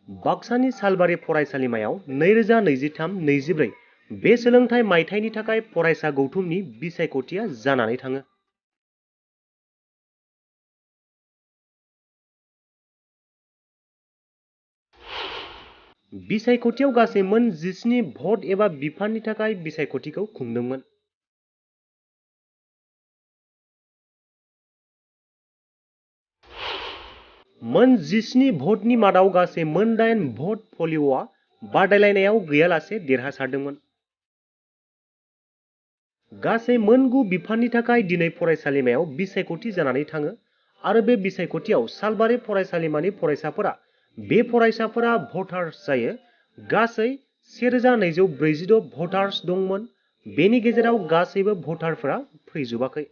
बाक्सानि सालबारि फरायसालिमायाव 2023-24 बे सोलोंथाइ मायथाइनि थाखाय फरायसा गौथुमनि बिसायख'थिया जानानै थाङो। बिसायख'थियाव गासै मोन 17 भट एबा बिफाननि थाखाय बिसायख'थिखौ खुंदोंमोन। मोन 17 भटनि मादाव गासै मोन 8 भट पलिअ'आ बादायलायनायाव गैयालासे देरहासारदोंमोन। गासै मोन 9 बिफाननि थाखाय दिनै फरायसालिमायाव बिसायख'थि जानानै थाङो आरो बे बिसायख'थियाव सालबारि फरायसालिमानि फरायसाफोरा भटार्स जायो। गासै 1246 भटार्स दंमोन। बेनि गेजेराव गासैबो भटारफोरा फैजोबाखै।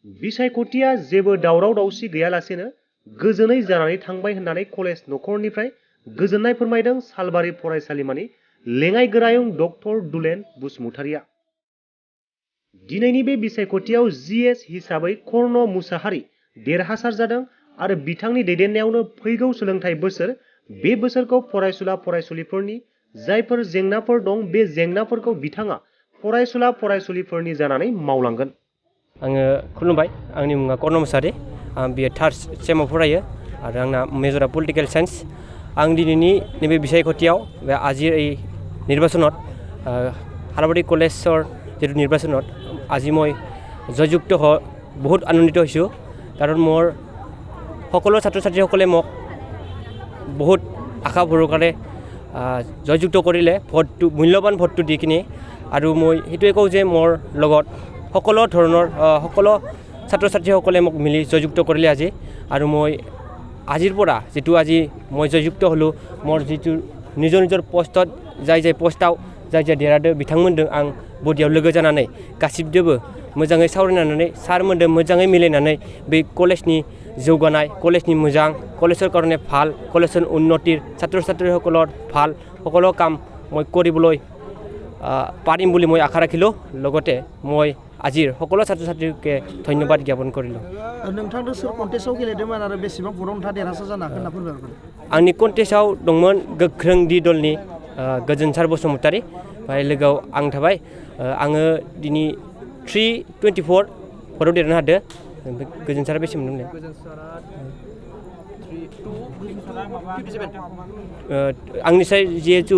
बिसायख'थिया जेबो दावराव-दावसि गैयालासेनो गोजोनै जानानै थांबाय होननानै कलेज नखरनिफ्राय गोजोननाय फोरमायदों सालबारि फरायसालिमानि लेङाइ गोरायुं डक्टर दुलेन बसुमतारिया। दिनैनि बे बिसायख'थियाव जिएस हिसाबै कर्ण मुसाहारि देरहासार जादों आरो बिथांनि दैदेननायावनो फैगौ सोलोंथाइ बोसोर बे बोसोरखौ फरायसुला-फरायसुलिफोरनि जायफोर जेंनाफोर दं बे जेंनाफोरखौ बिथाङा फरायसुला-फरायसुलिफोरनि जानानै मावलांगोन। आङो खुलुमबाय। आंनि मुङा कर्ण मुसाहारि। आं बिए थार्ड सेमाव फरायो आरो आंना मेजरा पलिटिकेल साइन्स। आं दिनैनि नैबे बिसायख'थियाव बे আজি এই নিৰ্বাচনত সালবাৰী কলেজৰ যিটো নিৰ্বাচনত আজি মই জয়যুক্ত হৈ বহুত আনন্দিত হৈছোঁ। কাৰণ মোৰ সকলো ছাত্ৰ ছাত্ৰীসকলে মোক বহুত আশা ভৰসাৰে জয়যুক্ত কৰিলে ভোটটো মূল্যৱান ভোটটো দি কিনে। আৰু মই সেইটোৱে কওঁ যে মোৰ লগত সকলো ধৰণৰ সকলো ছাত্ৰ ছাত্ৰীসকলে মোক মিলি জয়যুক্ত কৰিলে আজি। আৰু মই আজিৰ পৰা যিটো আজি মই জয়যুক্ত হ'লোঁ মোৰ যিটো নিজৰ নিজৰ পষ্টত जाय पस्टआव जाय देरहादों बिथांमोनजों आं बडियाव लोगो जानानै गासिबजोंबो मोजाङै सावरायनानै सारमोनजों मोजाङै मिलायनानै बे कलेजनि जौगानाय कलेजनि मोजां कलेजৰ কাৰণে ভাল কলেজৰ উন্নতিৰ ছাত্ৰ ছাত্ৰীসকলৰ ভাল সকলো কাম মই কৰিবলৈ পাৰিম বুলি মই আশা ৰাখিলোঁ। লগতে মই আজিৰ সকলো ছাত্ৰ ছাত্ৰীকে ধন্যবাদ জ্ঞাপন কৰিলোঁ। नोंथांजों सोर कन्टेस्टआव गेलेदोंमोन आरो बेसेबां भटआव नोंथाङा देरहासार जानो हाखो होनना फोरमायहरगोन। आंनि कन्टेस्टआव दंमोन गोख्रों दि दलनि गोजोनसार बसुमतारी ओमफ्राय लोगोआव आं थाबाय। आङो दिनै 324 भटआव देरहानो हादों। गोजोनसारा बेसे मोनदों? आंनिसाय जिहेतु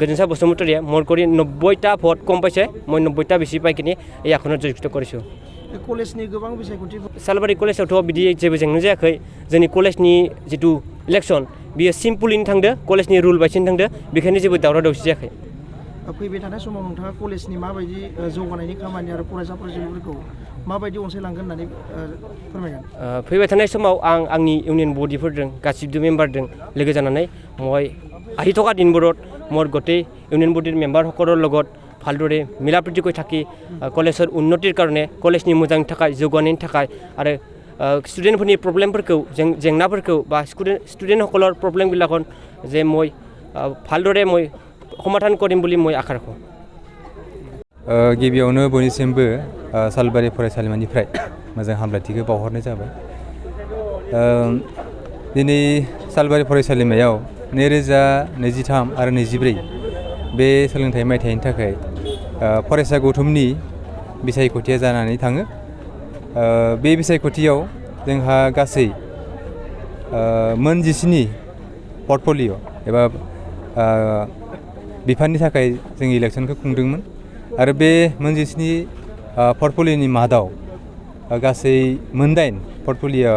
गोजोनसार बसुमतारिया मोर কৰি 90টা ভোট কম পাইছে। মই 90টা বেছি পাই কিনে এই আসনত জয়যুক্ত কৰিছোঁ। कलेजनि गोबां बिसायख'थि सालबारि कलेजावथ' बिदि जेबो जेंना जायाखै। जोंनि कलेजनि जिथु इलेक्सन बियो सिम्पलैनो थांदों कलेजनि रुल बायदिनो थांदों। बेखायनो जेबो दावराव दावसि जायाखै। फैबाय थानाय समाव नोंथाङा कलेजनि माबायदि जौगानायनि खामानि आरो फरायसा फरायसुलिफोरखौ माबायदि अनसायलांगोन होननानै फोरमायगोन। फैबाय थानाय समाव आं आंनि इउनियन बडिफोरजों गासिबो मेम्बारजों लोगो जानानै মই আহি থকা দিনবোৰত মোৰ গোটেই ইউনিয়ন বডিৰ মেম্বাৰসকলৰ লগত ভালদৰে মিলা প্ৰীতিকৈ থাকি কলেজৰ উন্নতিৰ কাৰণে কলেজनि मोजांनि थाखाय जौगानायनि थाखाय आरो स्टुडेन्टफोरनि प्रब्लेमफोरखौ जेंनाफोरखौ बा स्टुडेन्टসকলৰ प्रब्लेमবিলাকon जे মই ভালদৰে মই समाधान কৰিম বুলি মই आखा राखो। गिबियावनो बयनिसिमबो सालबारि फरायसालिमानिफ्राय मोजां हामलायथिखौ बावहरनाय जाबाय। दिनै सालबारि फरायसालिमायाव 2023 आरो 24 बे सोलोंथाइ मायथाइनि थाखाय फरायसा गौथुमनि बिसायख'थिया जानानै थाङो। बे बिसायख'थियाव जोंहा गासै मोन 17 पर्टफलिअ एबा बिफाननि थाखाय जों इलेक्सनखौ खुंदोंमोन आरो बे मोन 17 पर्टफलिअनि मादाव गासै मोन 8 पर्टफलिअआ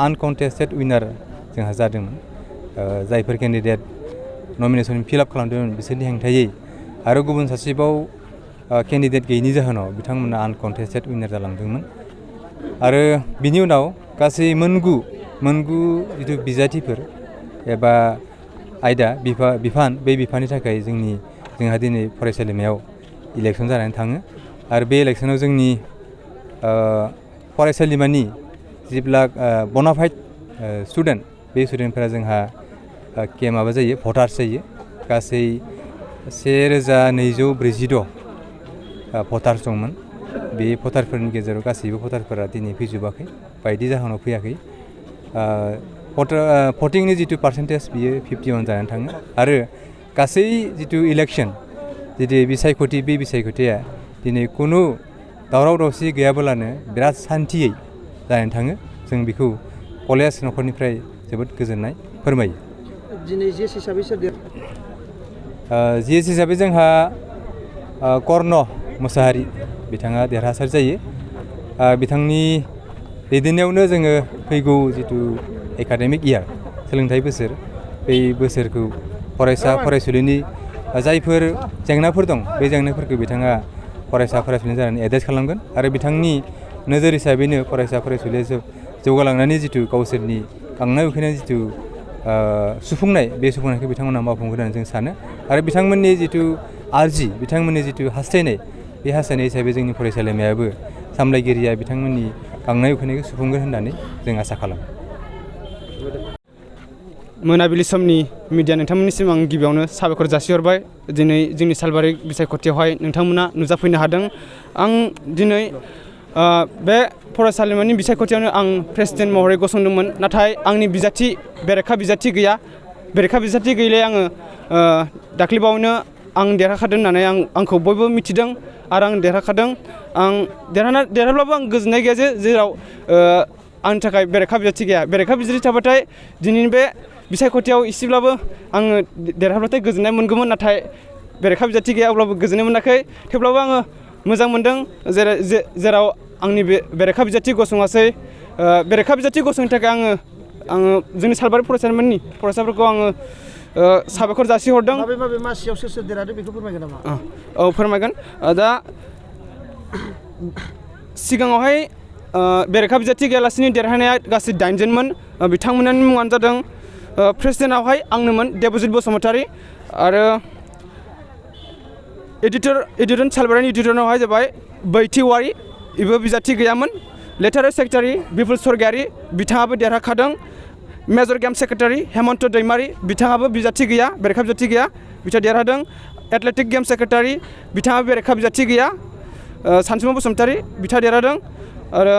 आनकन्टेस्टेड उइनार जोंहा जादोंमोन। जायफोर केन्डिडेट नमिनेसन फिलआप खालामदोंमोन बिसोरनि हेंथायै आरो गुबुन सासेबाव केन्डिडेट गैयैनि जाहोनाव बिथांमोना आनकन्टेस्टेड उइनार जालांदोंमोन। आरो बिनि उनाव गासै मोन 9 जिथु बिजाथिफोर एबा आयदा बिफान बे बिफाननि थाखाय जोंहा दिनै फरायसालिमायाव इलेक्सन जानानै थाङो। आरो बे इलेक्सनाव जोंनि फरायसालिमानि जेब्ला बनाफाइड स्टुडेन्ट बे स्टुडेन्टफोरा जोंहा माबा जायो भटार्स जायो। गासै 1246 भटार्स दंमोन। बे भटारफोरनि गेजेराव गासैबो भटारफोरा दिनै फैजोबाखै बायदि जाहोनाव फैयाखै। भटिंनि जितु पार्सेन्टेज बियो 51 जानानै थाङो आरो गासै जितु इलेक्सन जितु बिसायख'थि बे बिसायख'थिया दिनै खुनु दावराव दावसि गैयाब्लानो बिराद सान्थियै जानानै थाङो जों बेखौ कलेज न'खरनिफ्राय जोबोद गोजोननाय फोरमायो। दिनै जिएस हिसाबै सोर जिएस हिसाबै जोंहा कर्ण मोसाहारि बिथाङा देरहासार जायो। बिथांनि दैदेननायावनो जोङो फैगौ जितु एकाडेमिक इयार सोलोंथाइ बोसोर बे बोसोरखौ फरायसा फरायसुलिनि जायफोर जेंनाफोर दं बे जेंनाफोरखौ बिथाङा फरायसा फरायसुलि जानानै एड्रेस खालामगोन आरो बिथांनि नोजोर हिसाबैनो फरायसा फरायसुलिया जौगालांनानै जितु गावसोरनि गांनाय उखैनाय जितु सुफुंनाय बे सुफुंनायखौ बिथांमोना मावफुंगोन होननानै जों सानो आरो बिथांमोननि जितु आरजि बिथांमोननि जितु हास्थायनाय बे हास्थायनाय हिसाबै जोंनि फरायसालिमायाबो सामलायगिरिया बिथांमोननि गांनाय उखैनायखौ सुफुंगोन होननानै जों आसा खालामो। मोनाबिलि समनि मिडिया नोंथांमोननिसिम आं गिबियावनो साबायखर जासिहरबाय। दिनै जोंनि सालबारि बिसायख'थियावहाय नोंथांमोना नुजाफैनो हादों। आं दिनै बे फरायसालिमानि बिसायख'थियावनो आं प्रेसिडेन्ट महरै गसंदोंमोन, नाथाय आंनि बिजाथि बेरेखा बिजाथि गैया। बेरेखा बिजाथि गैयैलाय आङो दाख्लैबावैनो आं देरहाखादों होननानै आंखौ बयबो मिथिदों आरो आं देरहाखादों। आं देरहाब्लाबो आं गोजोननाय गैया जेराव आंनि थाखाय बेरेखा बिजाथि गैया। बेरेखा बिजाथि थाबाथाय दिनैनि बे बिसायख'थियाव एसेब्लाबो आङो देरहाब्लाथाय गोजोननाय मोनगौमोन, नाथाय बेरेखा बिजाथि गैया अब्लाबो गोजोननाय मोनाखै। थेवब्लाबो आङो मोजां मोनदों जेराव आंनि बेरेखा बिजाथि गसङासै। बेरेखा बिजाथि गसंनो थाखाय आङो जोंनि सालबारि फरायसालिमानि फरायसाफोरखौ आङो साबायखर जासिहरदों। माबे मासियाव सोर देरहादों बेखौ फोरमायगोन नामा? औ फोरमायगोन। दा सिगाङावहाय बेरेखा बिजाथि गैयालासिनो देरहानाया गासै 8 जनमोन। बिथांमोननि मुङानो जादों प्रेसिडेन्टआवहाय आंनोमोन देबजित बसुमतारी आरो एडिटर सालबारिनि एडिटरनावहाय जाबाय बैथि औवारी, बेबो बिजाथि गैयामोन। लेटार सेक्रेटारि बिपुल सरगियारि बिथाङाबो देरहाखादों। Major game secretary Hemanta Daimary बिथाङाबो बिजाथि गैया, बेरेखा बिजाथि गैया, बिथाङा देरहादों। एथलेटिक गेम सेक्रेटारि बिथाङाबो बेरेखा बिजाथि गैया, सानसुमा बसुमतारी बिथाङा देरहादों। आरो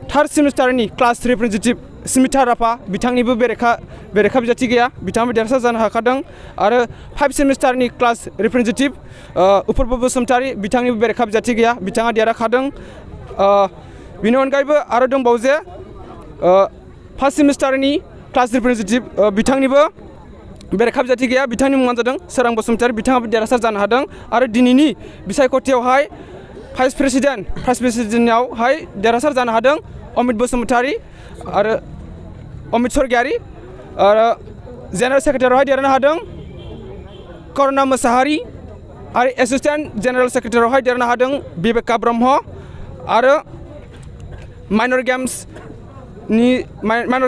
थार्ड सेमिस्टारनि क्लास रिप्रेजेन्टेटिभ स्मिथा राभा बिथांनिबो बेरेखा बिजाथि गैया, बिथाङाबो देरहासार जानो हाखादों। आरो 5 सेमिस्टारनि क्लास रिप्रेजेन्टेटिभ उपुर्ब बसुमतारी बिथांनिबो बेरेखा बिजाथि गैया, बिथाङा देरहाखादों। बेनि अनगायैबो आरो दंबावो जे 1st सेमिस्टारनि क्लास रिप्रेजेन्टेटिभ बिथांनिबो बेरेखा बिजाथि गैया, बिथांनि मुङानो जादों सोरां बसुमतारी बिथाङाबो देरहासार जानो हादों। आरो दिनैनि बिसायख'थियावहाय भाइस प्रेसिडेन्टआवहाय देरहासार जानो हादों अमित बसुमतारी आरो अमित सरगियारि। आरो जेनेरेल सेक्रेटारियावहाय देरहानो हादों कर्ण मोसाहारि आरो एसिस्टेन्ट जेनेरेल सेक्रेटारियावहाय देरहानो हादों बिबेका ब्रह्म। आरो माइनर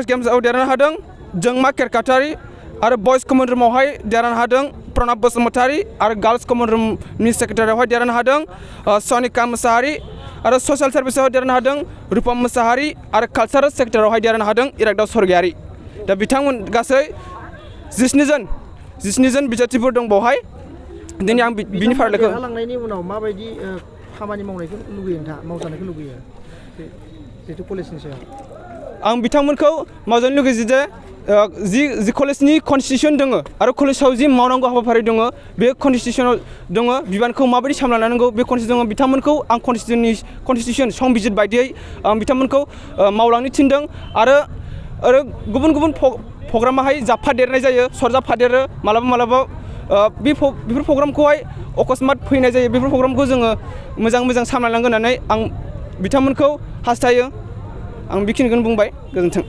गेम्सआव देरहानो हादों जोंमा केरकाटारि आरो बयस कमन रुमावहाय देरहानो हादों प्रणब बसुमतारी आरो गार्लस कमन रुमनि सेक्रेटारियावहाय देरहानो हादों सनिका मोसाहारि आरो ससियेल सार्भिसाव देरहानो हादों रुपम मोसाहारि आरो कालचारेल सेक्रेटारियावहाय देरहानो हादों इराग्दाव सरगियारि। दा बिथांमोन गासै 19 जन बिजाथिफोर दं बावहाय। दिनै आं बिनि फारिलाइखौ देरहालांनायनि उनाव माबायदि खामानि मावनायखौ लुगैयो नोंथाङा, मावजानायखौ लुगैयो जितु कलेजनि सायाव? आं बिथांमोनखौ मावजानो लुगैयो जे जि कलेजनि कनस्टिटिउसन दङ आरो कलेजाव जि मावनांगौ हाबाफारि दङ बे कनस्टिटिउसनाव दङ, बिबानखौ माबायदि सामलायनांगौ बे कनस्टिटिउसन दङ। बिथांमोनखौ आं कनस्टिटिउसन संबिजित बायदियै आं बिथांमोनखौ मावलांनो थिनदों। आरो गुबुन प्रग्रामाहाय जाफादेरनाय जायो, सरजाफादेरो मालाबा बेफोर प्रग्रामखौहाय अकस्मात फैनाय जायो। बेफोर प्रग्रामखौ जोङो मोजां सामलायनांगोन होननानै आं बिथांमोनखौ हास्थायो। आं बेखिनिखौनो बुंबाय, गोजोन्थों।